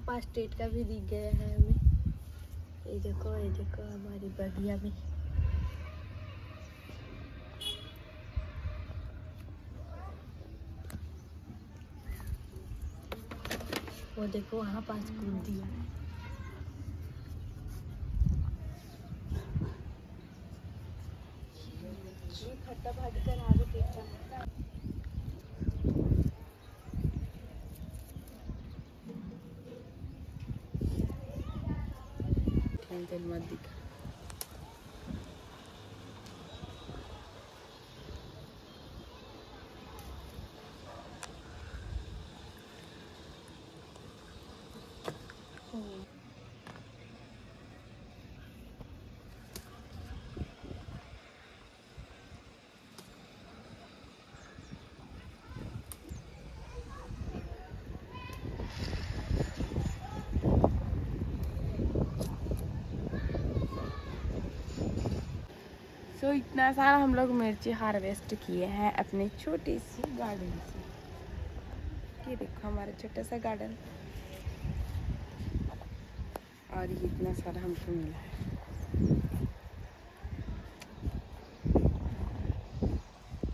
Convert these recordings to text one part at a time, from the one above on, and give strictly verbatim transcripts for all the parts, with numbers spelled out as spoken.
पास टेटका भी दिख गया है हमें। ये देखो, ये देखो हमारी बगिया में। वो देखो, वहाँ पास कूद दिया। ये खट्टा भाजी का नाम है टेटका। मत दिखा। सो इतना सारा हम लोग मिर्ची हार्वेस्ट किए हैं अपने छोटे से गार्डन से। ये देखो हमारा छोटा सा गार्डन, और ये इतना सारा हमको मिला है।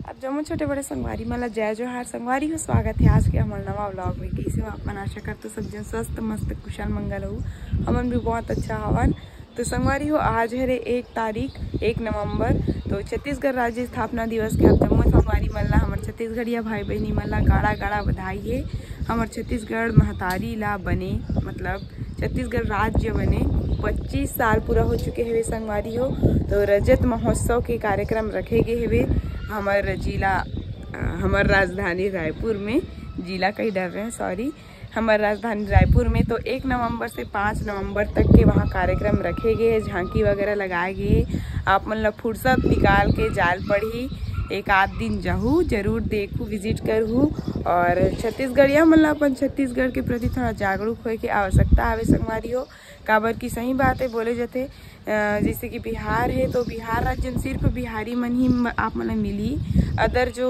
अब जम्मो छोटे बड़े संगवारी मन ला जय जोहार। संगवारी हो, स्वागत है आज के हमर नवा व्लॉग में। कैसे हो आप मन? आशा करत हो सब जन स्वस्थ मस्त कुशल मंगल हो। हमन भी बहुत अच्छा हवन। तो संगवारी हो, आज हरे एक तारीख, एक नवंबर, तो छत्तीसगढ़ राज्य स्थापना दिवस के आप जम्मो संगवारी मन ला हमर छत्तीसगढ़िया भाई बहिनी मन ला गाड़ा गाड़ा बधाई है। हमर छत्तीसगढ़ महतारी ला बने, मतलब छत्तीसगढ़ राज्य बने पच्चीस साल पूरा हो चुके हवे संगवारी हो। तो रजत महोत्सव के कार्यक्रम रखे गे हवे हमर जिला, अ, हमर राजधानी रायपुर में, जिला कही डर रहे हैं, सॉरी, हमर राजधानी रायपुर में। तो एक नवंबर से पाँच नवंबर तक के वहाँ कार्यक्रम रखे गे हे, झांकी वगैरह लगाए गे हे। आप मन ला फुर्सत निकाल के जाल पड़ही, एक आध दिन जाहू, जरूर देखू, विजिट करहू। और छत्तीसगढ़िया मन ला अपन छत्तीसगढ़ के प्रति थोड़ा जागरूक होए के आवश्यकता हवे संगवारी हो, काबर कि सही बात है, बोले जाथे, अ, जैसे कि बिहार है तो बिहार राज्य में सिर्फ बिहारी मन ही म-, आप मन ला मिली। अदर जो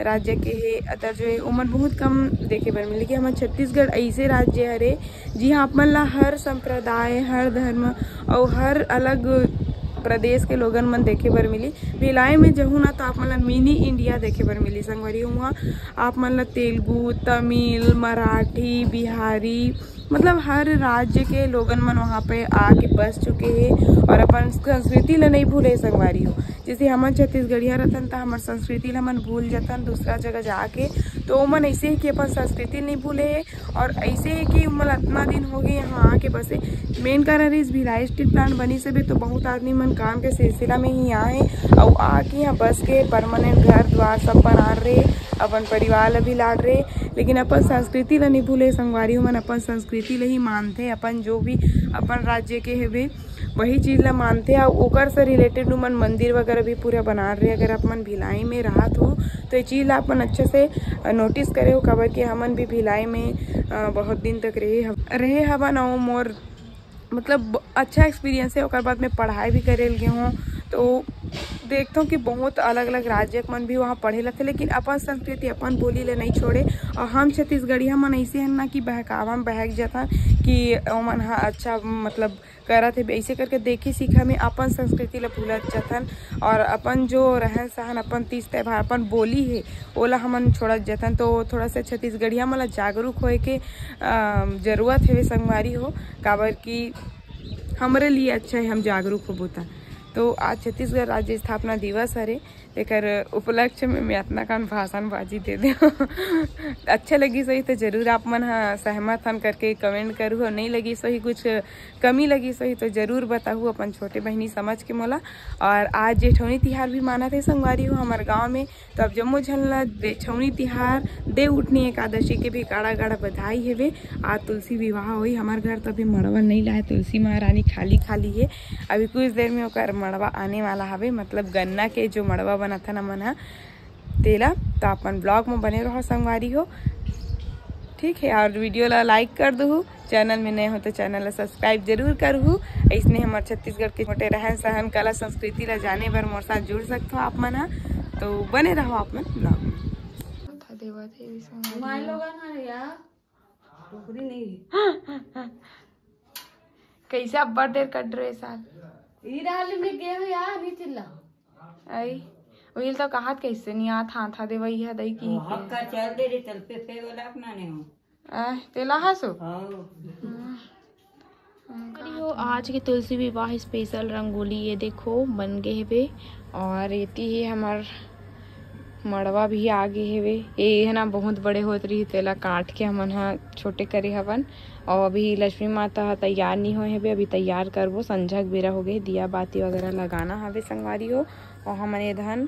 राज्य के हे, अदर जो हे, ओमन बहुत कम देखे बर मिली। कि हमर छत्तीसगढ़ ऐसे राज्य हरे जिहाँ आप मन ला हर संप्रदाय, हर धर्म और हर अलग प्रदेश के लोगन मन देखे बर मिली। भिलाई में जहू ना तो आप मन ला मिनी इंडिया देखे बर मिली संगवारी हो। वहाँ आप मन ला तेलुगु, तमिल, मराठी, बिहारी, मतलब हर राज्य के लोगन मन वहाँ पे आके बस चुके हैं और अपन संस्कृति ला नहीं भूले संगवारी हो। जैसे हमन छत्तीसगढ़िया रतन त हमर संस्कृति ला हमन भूल जतन दूसरा जगह जाके, तो ओमन ऐसे है कि अपन संस्कृति नहीं भूले हैं। और ऐसे है कि उमन इतना दिन हो गए यहाँ आके बसे। मेन कारण इस भिलाई स्टील प्लांट बनी से भी तो बहुत आदमी मन काम के सिलसिला में ही आए और आके यहाँ बस के परमानेंट घर द्वार सब बना रहे, अपन परिवार ला भी लाड़ रहे, लेकिन अपन संस्कृति ला नहीं भूले संगवारी हो। मन अपन संस्कृति ला ही मानथे, अपन जो भी अपन राज्य के हवे वही चीज ला मानथे। और ओकर से रिलेटेड उमन मंदिर वगैरह भी पूरा बना रहे। अगर आप मन भिलाई में रहत हो तो ये चीज ला अपन अच्छे से नोटिस करे हो, काबर कि हमन भी भिलाई में अ, बहुत दिन तक रहे हव-, रहे हवन। और मोर मतलब अच्छा एक्सपीरियंस है। ओकर बाद में पढ़ाई भी करे लगे हूँ तो देखता हूँ कि बहुत अलग अलग राज्य के मन भी वहाँ पढ़े लगथे, लेकिन अपन संस्कृति अपन बोली ले नहीं छोड़े। और हम छत्तीसगढ़िया मन ऐसे हैं ना कि बहकावा में बहक जाथन कि ओमन हा अच्छा मतलब करत हे, ऐसे करके देखी सीखा में अपन संस्कृति ला भूलत जाथन और अपन जो रहन सहन, अपन तीज त्यौहार, अपन बोली है, ओला हमन छोड़त जाथन। तो थोड़ा सा छत्तीसगढ़िया मन ला जागरूक होए के अ, जरूरत हवे संगवारी हो, काबर कि हमरे लिए अच्छा है हम जागरूक होबो त। तो आज छत्तीसगढ़ राज्य स्थापना दिवस हरे, एकर उपलक्ष्य में मैं अतना कन भाषण बाजी दे दे। अच्छा लगी सही तो जरूर आप मन हा सहमत हन करके कमेंट करू, और नहीं लगी सही, कुछ कमी लगी सही तो जरूर बताहू अपन छोटे बहिनी समझ के मोला। और आज जेठौनी तिहार भी मानत हे संगवारी हो हमर गांव में, तो अब जम्मो झन ला दे-, छौनी तिहार, देव उठनी एकादशी के भी गाड़ा गाड़ा बधाई हेवे। आज तुलसी विवाह होई हमर घर, तो अभी मड़वा नहीं लाए, तुलसी महारानी खाली खाली है। अभी कुछ देर में ओकर मड़वा आने वाला हवे, मतलब गन्ना के जो मड़वा बनाथन हमन ह तेला, तो अपन ब्लॉग में बने रहो संगवारी हो, ठीक है। और वीडियो ला लाइक कर दू, चैनल में नए हो तो चैनल ला सब्सक्राइब जरूर करहू। ऐसने हमर छत्तीसगढ़ के छोटे रहन सहन, कला संस्कृति ला जाने बर मोर साथ जुड़ सकथो आप मन ह। तो बने रहो आप मन ब्लॉग में। था देवत हे, माय लोगन हर या नौकरी नहीं है। कैसे अब्बड़ देर कट रहे साल? ई डाल में गे हो यार, नहीं चिल्ला। आई, उहिल तो कहात कैसे नहीं आत, हाथा देवई है दई की। हक्का चल दे रे, चल पे फे वाला अपना ने हो। आ, तेला हसो? हाँ। अरे वो आज के तुलसी विवाह स्पेशल रंगोली ये देखो बन गए हेबे। और एती ही हमर मड़वा भी आ गए हेबे। ये है ना बहुत बड़े होत रही, तेला काट के हमन हा छोटे करे हवन। और अभी लक्ष्मी माता हा तैयार नहीं होए हेबे, अभी तैयार करबो, संझा के बेरा हो गए, दिया बाती वगैरह लगाना हवे संगवारी हो। और हमन ये धन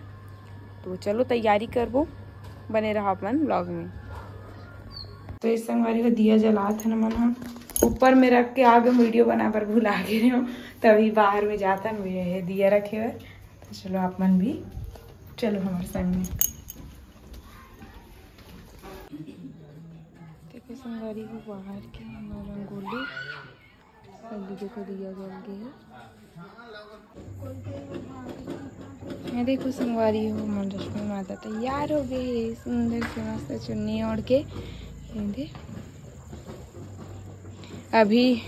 तो चलो तैयारी करबो, बने रहो अपन ब्लॉग में। तो इस संगवारी को दिया जलात है ना मन हा, ऊपर में रख के आगे वीडियो बना बर भुला गे रहे हो, तभी बाहर में जाता है दिया रखे हुए। तो चलो आप मन भी चलो हमारे संग में। देखो संगवारी को बाहर के हमारा रंगोली अभी देखो दिया जल गए है। ये देखो संगवारी हो, हमर लक्ष्मी माता तैयार हो गए है सुंदर से मस्त चुन्नी ओढ़ के। ये दे अभी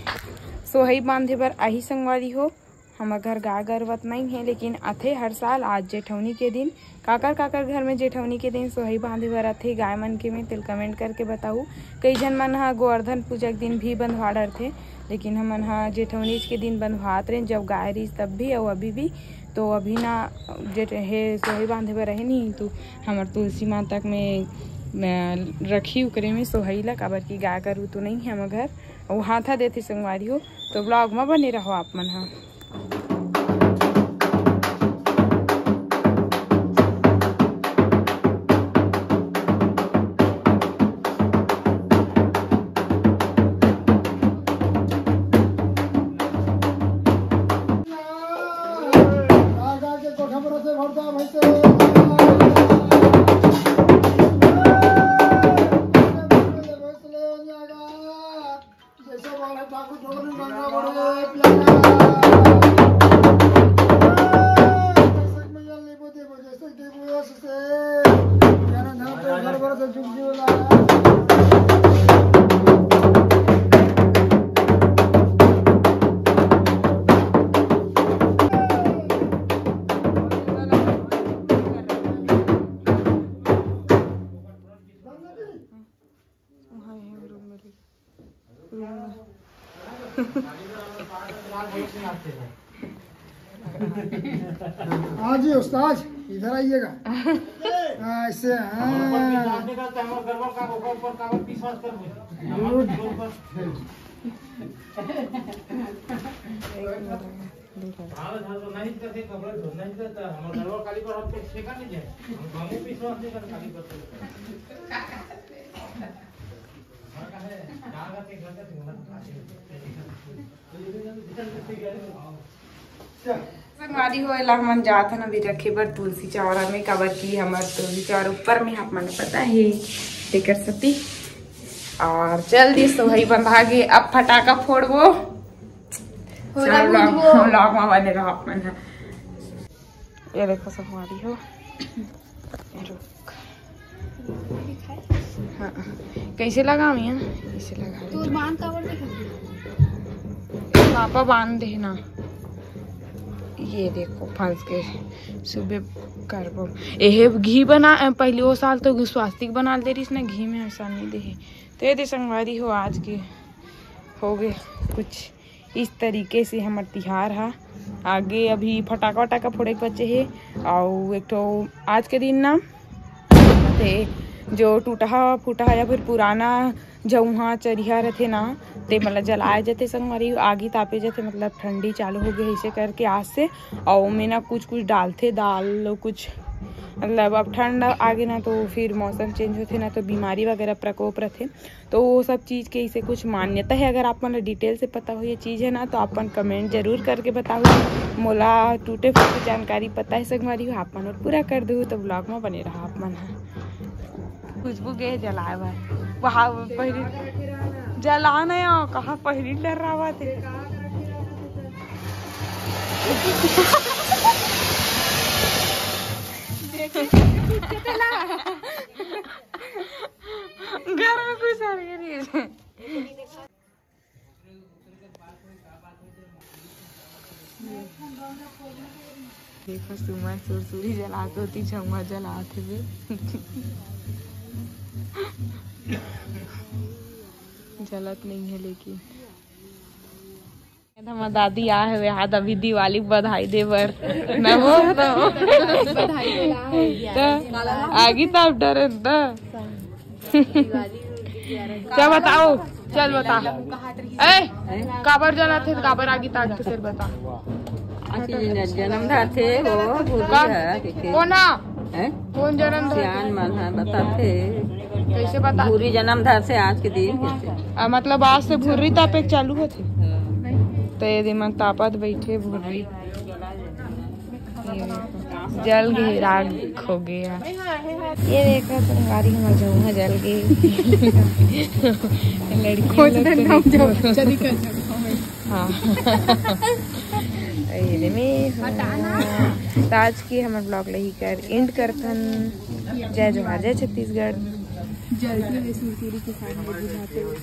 सोहई बांधे बर आही संगवारी हो। हमर घर गाय गरवत नहीं है, लेकिन आथे हर साल आज जेठौनी के दिन। काकर काकर घर में जेठौनी के दिन सोहई बांधे बर आथे गाय मन के में, तेल कमेंट करके बताऊ। कई झन मन हा गोवर्धन पूजा के दिन भी बंधवा डरथे, लेकिन हमन हा जेठौनी के दिन बंधवात रहे, जब गाय रहीस तब भी अउ अभी भी। तो अभी ना जेठ हे सोहई बांधे बर रहे नहीं, तो हमर तुलसी माता के में, में रखी उकरे में सोहई ला, काबर की गाय गरू तो नहीं है हमर घर। अउ हाथा देथे संगवारी हो, तो ब्लॉग में बने रहो आप मन हा। जैसे बालक ठाकुर जोगनी गंगा बड़े प्यारा। जैसे मैया लेबो देबो, जैसे देबो यश से। ज्ञान धन पे घर भर से जुग जीवला। वहाँ है रूम में। रूम में। हाँ जी उस्ताद, इधर आइएगा। हाँ, ऐसे, हाँ। Good। संगवारी हो, एला हमन जात हन अभी रखे बर तुलसी चौरा में, काबर की हमर तुलसी चौरा ऊपर में, आप मन पता है, तेकर सती। और चल दी सोहई बंधा गे, अब फटाका फोड़बो। होला सब लोग, बुझबो। हम लोग वहाँ बने रहो अपन है। ये देखो संगवारी हो, ये रुक। हाँ, कैसे लगा मिया? कैसे लगा? तू बांध काबर दे? पापा बांध दे ना। ये देखो फंस के सुबह करबो। एहे घी बना, पहले वो साल तो स्वास्तिक बना दे रही ना, घी में ऐसा नहीं दे। तो ये दे संगवारी हो, आज के हो गए कुछ इस तरीके से हमर तिहार हा। आगे अभी फटाका वटाका फोड़े के बचे हे। अउ एक ठो आज के दिन ना, ते जो टूटहा फूटहा या फिर पुराना जउहा चरिहा रथे ना, ते मतलब जलाए जथे संगवारी, आगी तापे जथे, मतलब ठंडी चालू हो गई ऐसे करके आज से। अउ ओमे ना कुछ कुछ डालथे दाल, कुछ मतलब अब ठंड आगे ना तो फिर मौसम चेंज होथे ना तो बीमारी वगैरह प्रकोप रथे। तो वो सब चीज़ के इसे कुछ मान्यता है, अगर आप मन डिटेल से पता हो ये चीज़ है ना, तो आप मन कमेंट जरूर करके बताओ। मोला टूटे फूटे जानकारी पता है संगवारी हो, आप मन पूरा कर दू, तो ब्लॉग में बने रहा आप मन। खुशबू गे जलाए बर, वहाँ पहली जला नहीं आओ, कहाँ पहली डर रहा बात है। घर में घुस आ रही है। देखो, सुमन सुरसुरी जलात होती, झउआ जलात हवे। जलत नहीं है लेकिन। हमर दादी आ हवे हाथ अभी दिवाली के बधाई दे बर। नमो नमो। त आगी ताप डरे त। क्या बताओ? चल बता। ए, काबर जलत हे, काबर आगी ताप के, चल बता। आखिर जन्म धरथे हो, भूरी का? है, के, के। कोन हा? हैं? कोन जन्म धरथे? सियान मन हा बताथे। कैसे बता? भूरी जन्म धरथे आज के दिन। आ, मतलब आज से भूरी तापे चालू होथे। हाँ। तो ये दिमाग तापत बैठे भूरी। ये देखो, जल गे, राख हो गया। ये देखो संगवारी, हमर जउहा जल गे। लड़की खोज लोग दे तो नाम देखो। जाओ, चली कर जाओ। हाँ। ये दे में, हाँ। तो आज के हमर vlog ल इही कर end करथन। जय जोहार, जय छत्तीसगढ़। जल्दी में सुरसुरी के साथ में बुझाते हुए।